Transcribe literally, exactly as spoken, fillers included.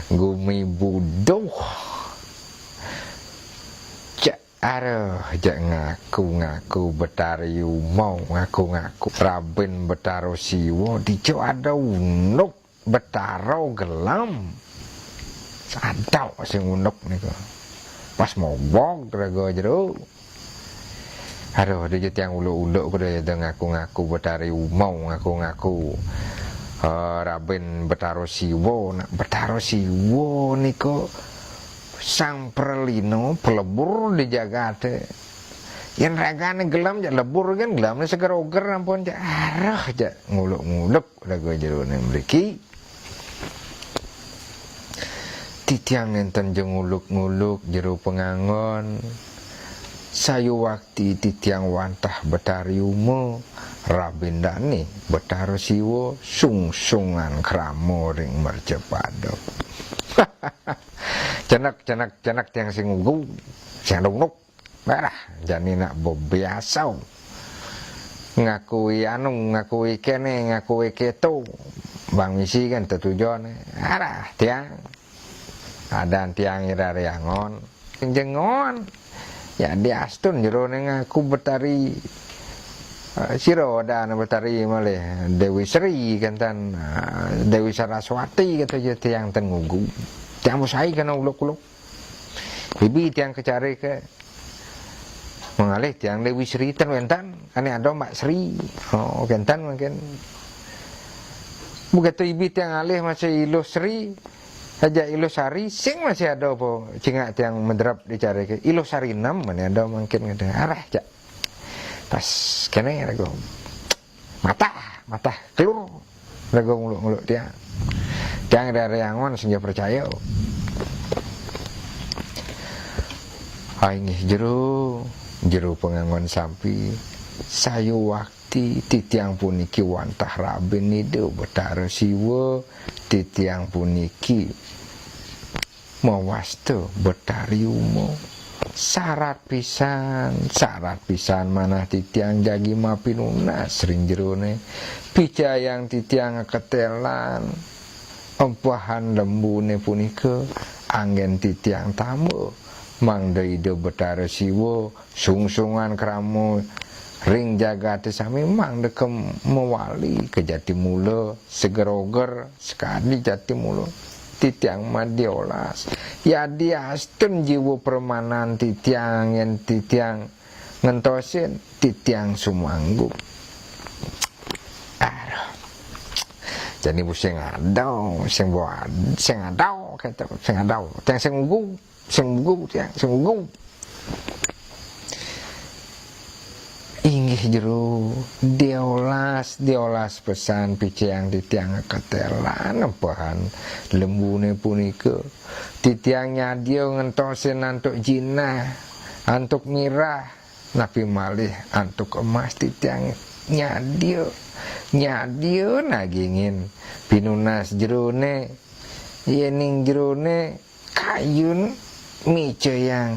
Gumibuduh. Cak, aduh, jak ngaku-ngaku Betari Uma, ngaku-ngaku Rabin Betara Siwa, dija ada unduk Betara gelem. Ada sing unduk niku. Pas mogok raga jero. Aduh, dija tiang uluk-uluk kuda ya ngaku-ngaku Betari Uma, ngaku-ngaku, eh, Rabin Betara Siwa. Nah, Betara Siwa niku sang pralina pelebur di jagate. Yen ragane gelem jak lebur kan, gelemne seger oger ampun jak, aduh, jak nguluk-nguluk raga jerone mriki. Titiang nenten ja nguluk-nguluk jero pangangon. Sayuwakti titiang wantah Betari Uma, Rabin dane Betara Siwa sungsungan krama ring mercapada. Cenek, cenek, cenek tiang sing ugu, sing ada unduk. Alah, jani nak bebiasa. Ngakui anu, ngakui kene, ngakui keto. Bang misi kan tetujone. Alah, tiang. Adan tiang Ida Riangon. Jengon. Ya diastun jerone ngaku Betari. Eh, sira wadane Betari malih Dewi Sri kenten, eh, Dewi Saraswati kata je tiang ten ngugu. Tiang musai kena uluk-uluk. Ibi tiang kecari ke mengalih tiang Dewi Sri ten wenten, kane ada Mbak Sri. Oh, kenten mungkin. Begitu ibi tiang alih masih Iluh Sri, aja Iluh Sari, sing masih ada apa cingak tiang mederap dicari ke. Iluh Sari enam mana ada mungkin kata. Arah, cak. Pas kene raga. Matah, matah kelur. Raga nguluk-nguluk tiang. Tiang Ida Riangon sing ja percaya. Ah, inggih jero, jero pangangon sampi. Sayuwakti titiang puniki wantah Rabin Ida Betara Siwa, titiang puniki mawasta Betari Uma. Sarat pisan, sarat pisan manah titiang jagi mapinunas ring jerone. Picayang titiang ketelan empehan lembune punika, anggen titiang tamba mangda Ida Betara Siwa sungsungan krama ring jagate sami mangda ke mawali ka jati mula, seger oger, sakadi jati mula. Titiang madya olas. Yadiastun jiwa pramanan titiang, yen titiang ngentosin, titiang sumanggup. Aduh. Jani bu sing adau, sing bu ad-, sing adau, kata, sing adau. Tiang sing ugu, sing ugu, tiang sing ugu. Inggih jero, diolas, diolas pesan picayang titiang ketelan empehan lembune punika. Titiang nyadia ngentosin antuk jinah, antuk mirah, napi malih antuk emas titiang nyadia. Nyadia nagingin pinunas jerone, yening jerone kayun micayang